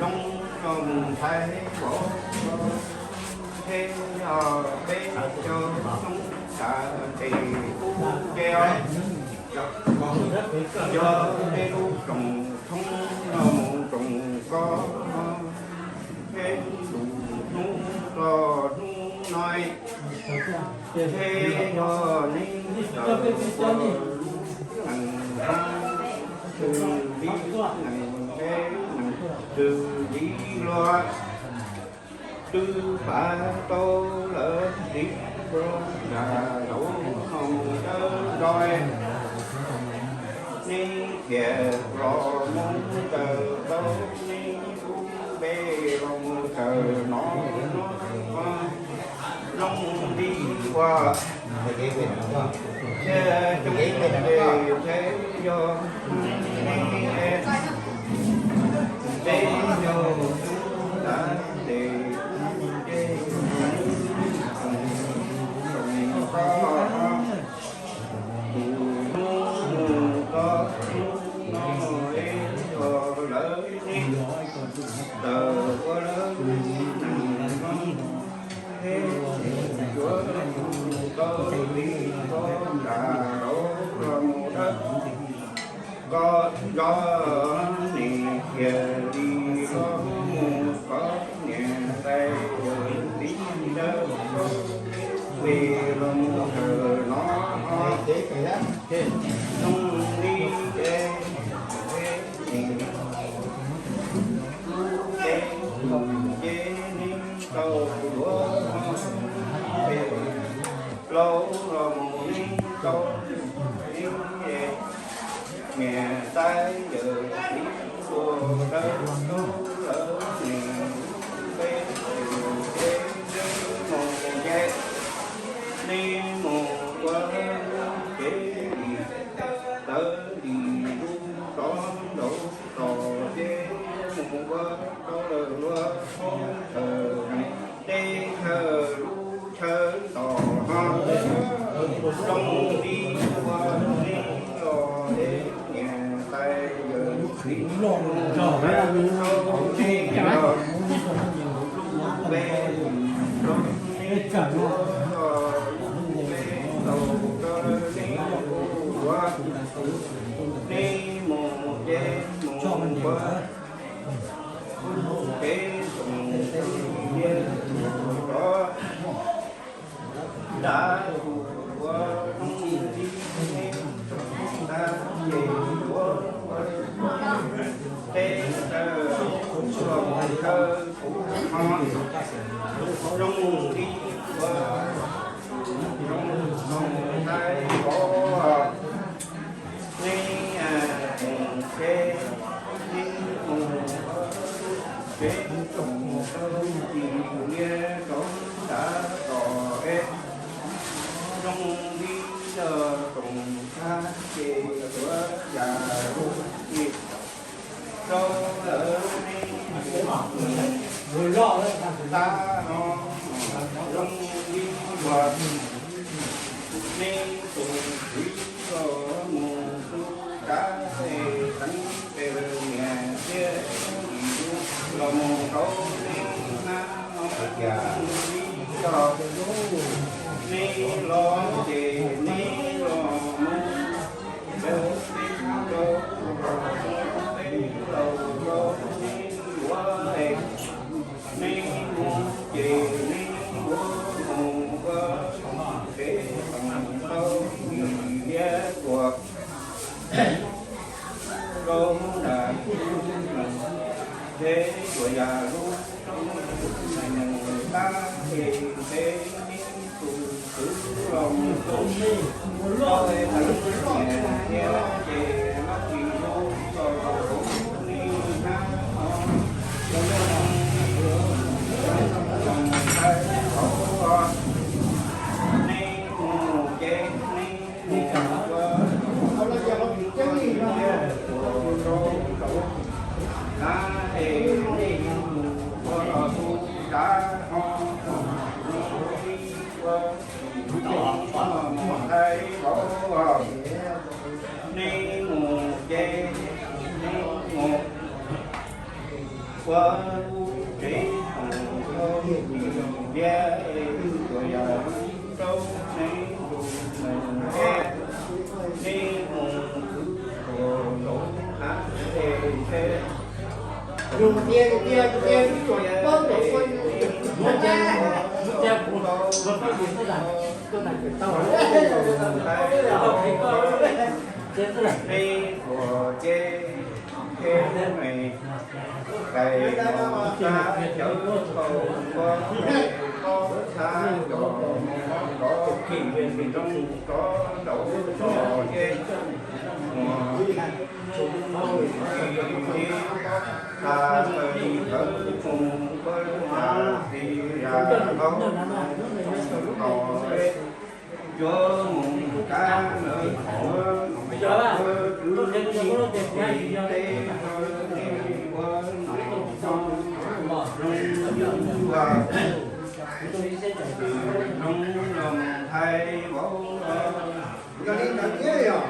Loob los mus Thaib Vov, thiab yog peb caug Loob tas tes ub ces os, yog peb lub tsoom thoob los mus tsoom koj, peb lub hnub los hnub no, thiab yog neb tawm ua lub neej no, xws li lub neej peb neej, xws li luag twb pav tau lawm, tiv los yam laus no mus dawb do, neb khiav los mus tawm tau, neb lub npe los mus tawm no no, zoo li ua thiab coob ces thiab yog neb, peb caug Loob tas tes ub ces, tus hnub mus txog hnub no es yog lawv neb tawm ua lawv lub neej no, peb yuav mus tau tiv los yam laus los mus dawb, koj zov neb khiav li los mus koj niam tais yawm txiv dawb, neb los mus tawm no, zoo li es lub teb mus ces neb tau duav, laus los mus neb tau, neb niam tais yawm txiv tuag dawb tub lawm, neb lub npe mus ces neb mus ces, neb mus ua lub tsev li tawv li lub tod nraud tod ces mus ua rau lawv luag thoob chaw, neb chaw lub chaw tod ho, zoo li ua neb los neb niam tais yawm txiv los, neb los lub npe los neb ua, lub npe los neb ua, neb mus ces mus ua, ces tsoom tus niam tub rov nrad tus ua zoo li neb tsoom tab ces ua, teb chaws los chaw kuv ho, zoo li ua, zoo li Thaib Vov, neb mus ces neb mus, peb tsoom tau tis liab rau nrad tod es, zoo li yog tsoom tab ces yuav yam lub txim rau lawv neb mus tab ho, zoo li ua neb tus txiv los mus tu rab es teev pes niam thiab li lub los mus rau neb hnab no, zoo li yog neb los ces neb los mus, neb los mus, neb los mus, neb yuav es, neb mus ces neb yuav mus ua, peb tsoom tau tis liab tuag, rau nram, ces yuav yam lub, tab ces neb tus txiv los mus tu, los es teev niam thiab ces lub tsis lub los rau neb hnab no, zoo li ua neb mus ces neb mus ua, Neb mus ces neb mus ua lub tsev khoom rau nws liab es tuaj yam rau neb lub neej thiab. Neb mus khwv tsuas rau hav es ntshe Neb ua ces neb me tais mos txab cawv thaum ua thaum txhab cov mos rov kim rov rau tod ces muaj tsis tas taws li thawv mus ua zam txim zam laub tom cuav mus kab lawv qhuav ua kwv tij teb rau nej ua nom zoo ua zoo los mus hais vauv los. Yog li ntawd thiab yog,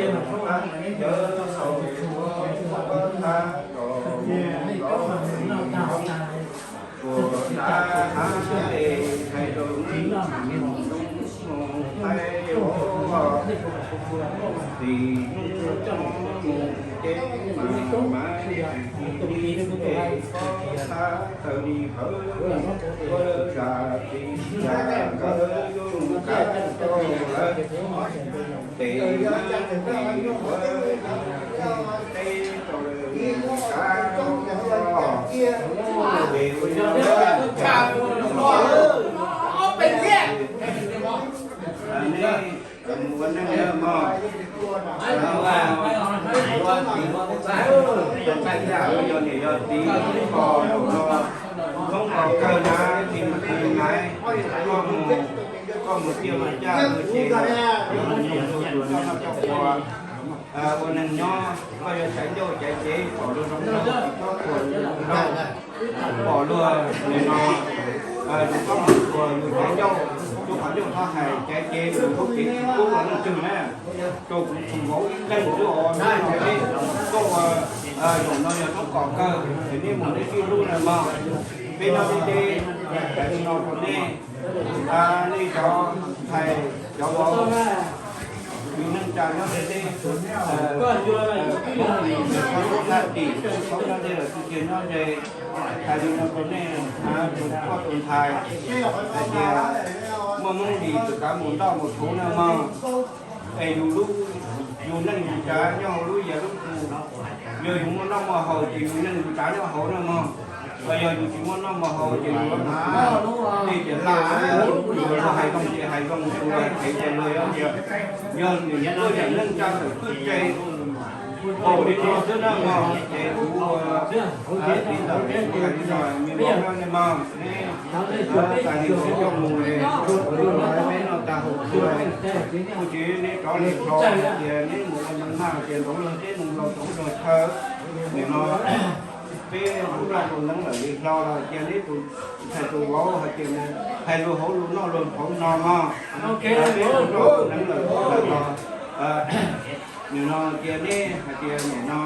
es mus qab cawv saum ua thaum tod mus los txim tsuas dav hav es hais rau nej mus hais vauv los. Txij hnub no mus ces mas mas tsis li es txhab taws li thawv ua zam txim zam nkawd yuav mus kab rau lawv tes mab tes ua teb rau lawv kab os. Ces ua li no nej mus ua neej mog. Ua txiv ua txaj, yog txaj yaj yog niam yog txiv, koj zaum no thoob kos kawg na, tsis mus tsis naiv, koj mus, koj mus ciaj mus caj mus ces yuav mus nug tus coj noj coj ua, ua neeg nyob, koj yuav caiv ncauj caiv cev pom luag zoo nraug tsis txhob thuam luag zoo nraug, pom luag nim no tsis txhob mus thuam yus caiv ncauj, tub qhov ncauj txhob hais caiv cev mus lub cev tsis pub los leej twg na. Rau kuv tus vauv ib leeg xwb os, nej no peb tuaj ua zaum no yog thoob kos kawg, ces nej mus nej sib hlub na mog. Peb nyob deb deb, hais li no rau nej, nej cov ntxhais cov vauv, yus neej tsa nyob deb deb, phooj ywg txhob hlub thaj tim, txhob nyob deb los txij kiag nyob ze. Hais li no rau nej, tus poj tus ntxhais, hais tias muaj hmoov lis txawm kav mus nroj mus thuv na mog. Es yus lub, yus neej yus tsav nyob hauv lub yam lub txu, yog yus muaj noj muaj haus ces yus neej yus tsav nyob hauv na mog. Los yog yus tsis muaj noj muaj haus ces yus mus thuv tej tiam laj, yus hais zoo ces hais zoo, yus hais phem ces luag yuav tias yog nws tuaj yam neej tsa tawm twj tse npaum li no xwb na mog. Ces kuv txiv ntawm kuv hais li no, me vauv na nej mog, neb txais li ntawd coj mus, peb noj tag haus tag, kuj tsis neb rov li hlo hais tias neb mus ua neej nag tias ntxoov luag teb mus laus ntxoov luag chaw, nim no peb mus nroj mus neeb lawm li hlo los cia neb tus ntxhais tus vauv hais tias mus hais lus hauv lus noj lus hauv no mog. Peb mus nroj mus neeb lawm los nim no cia neb hais tias nim no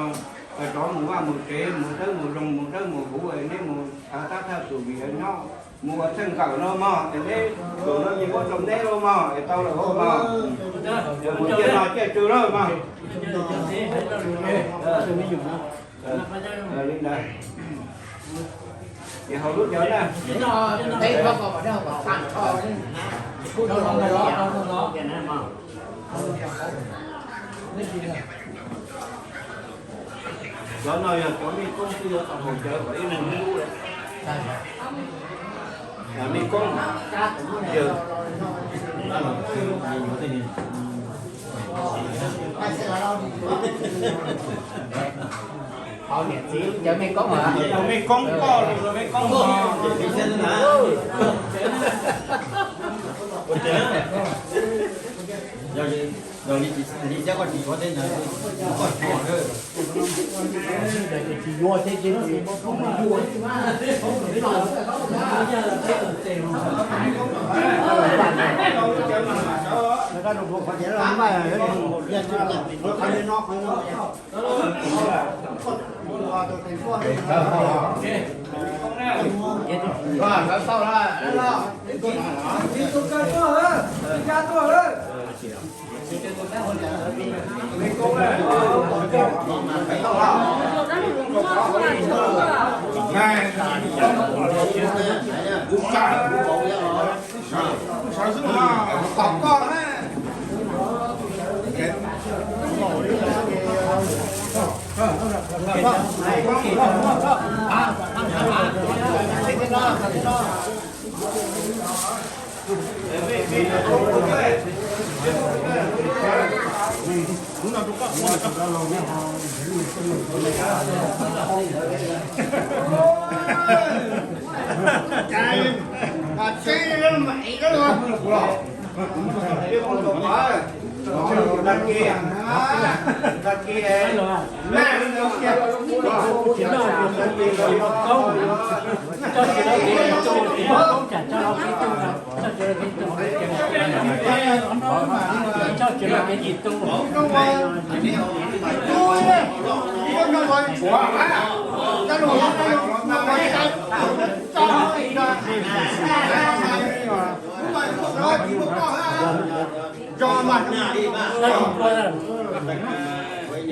rov mus vaj mus tsev mus dawb mus zoo mus dawb mus huv es neb mus thab thaj tus vim nyob mus ua txheej nkawm no mog, es neb tus no yeej muab rau neb los mog, es tau lawm mog. Mus ciaj no ciaj tsw lawm mog. Li ntawd, ces haus lub cawv na. Cov no yog cov mej koob twb yuav tau haus cawv kom ib leeg ib lub lawm. Mej koob, yawg, haus niam txiv cawv mej koob, mej koob koj los mej koob os. Ces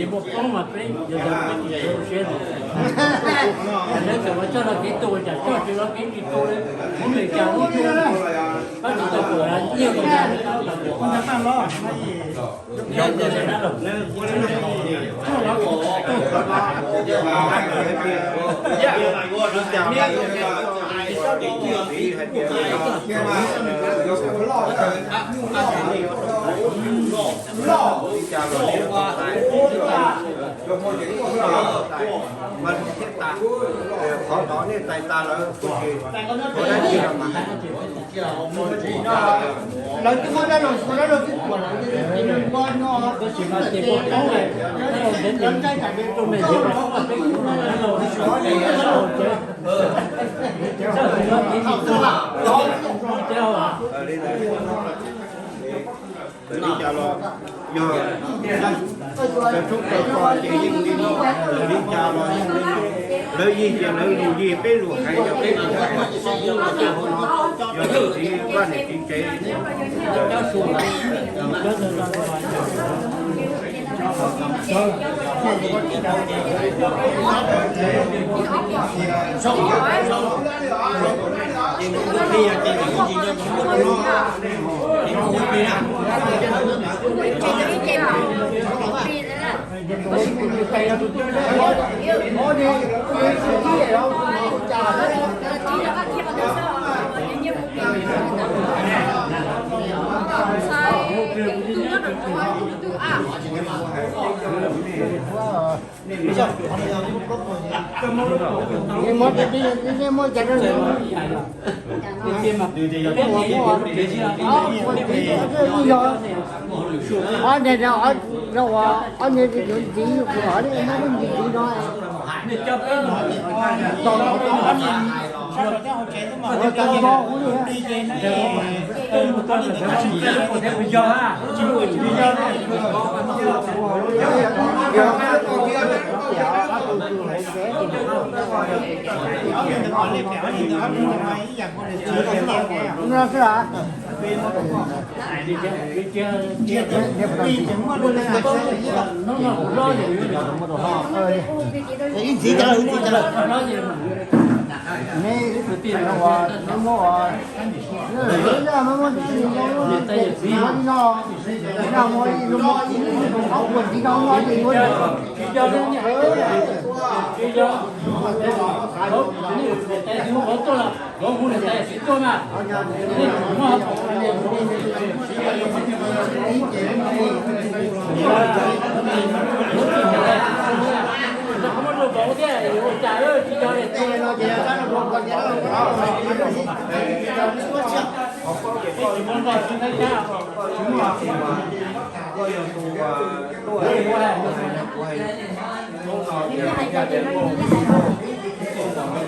muaj koob mas peb yog yog peb tsis tau siab lawm. Lawv txawm ua txoj laj kev tu cas txoj tsis laj kev tsis tu li, muab Meskas lub tu, pab tsis tau kom nyiaj kom cas li. Qhov tod nej tais tas lawm, ua dab tsi los mas. Lawv twb muab dab laug, dab laug twb tuam lawm, nws ua no, lawv ntshai tsam nws tus me ntxhais, li cas los yog tawg tshoob tawg kos ces yeej li no, li cas los yeej li no. Lawv yig ces lawv lus yig, peb lus hais ces peb lus hais. Yog txiv vaj niam txiv tsev. Ob niag, ob niag ntxiv, ntxiv no. Ib ntxiv cas lawm, ib ntxiv cas lawm.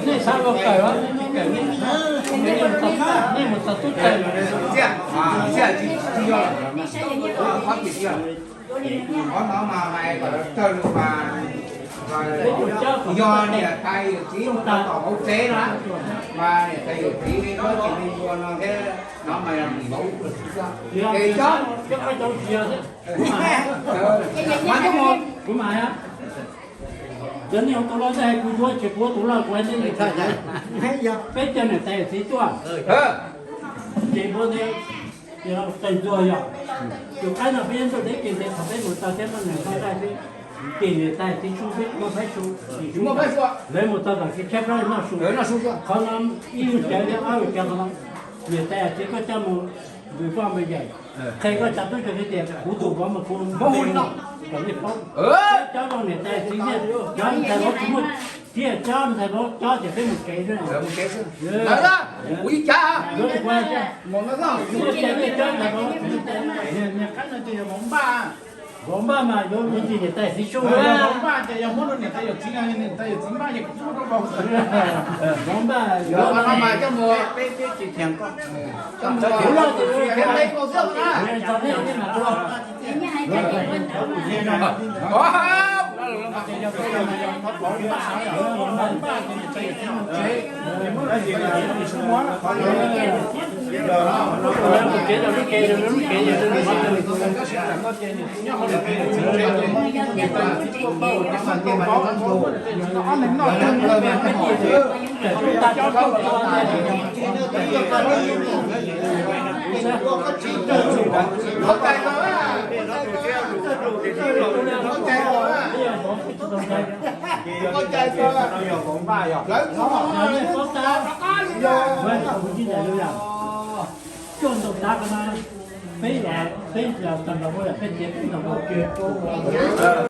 Nej sawv daws kawm, nej mus txog tub txawg. Qhov no mas hais kom lawv kawg mas, yog niam tais yawm txiv mus txog tom hauv tsev no, mas niam tais yawm txiv lawv tsis li ua no thiab, no mas yog vauv, ces cov, mas kuv mas, cov nej tus loj ntawd kuv yuav tsis, kuv tus loj kuv hais nej, peb cov niam tais yawm txiv tuaj, ces npua ntawd, tais ntxuag yog, tus qaib no peb ntuj deb kiag ntawd thaum peb mus txog thiab muaj neeg noj daj thiab, ces niam tais txiv su peb muaj phaib su, lawv mus txog tom tsis tshaib plab noj su. Qhov no ib lub cawv thiab ob lub cawv qhov no, niam tais yawm txiv koj coj mus npus vaj npus yawm, qhia koj cov tub cov kiv tias kuv tus vauv mas kuv npau li no, kom nej paub. Cov zoo niam tais txiv tias cov ntxhais vauv tsis muaj, thiaj cov ntxhais vauv cov ces peb mus tsev xwb. Mus tsev xwb. Ntawd, kuv ib cav, mus no, nej cov ntxhais vauv, vauv npaj mas yuav mus ntxim niam tais txiv su. Vauv npaj ces yog muab rau niam tais yawm txiv, niam tais yawm txiv npaj ces kuv muab rau vauv. Vauv npaj yuav no mas coj mus, peb, peb tsis thiam koj, coj mus, kuv loj ces, Cuaj ntau tav ko no, peb, peb tag nrho peb tiav peb ntau ko.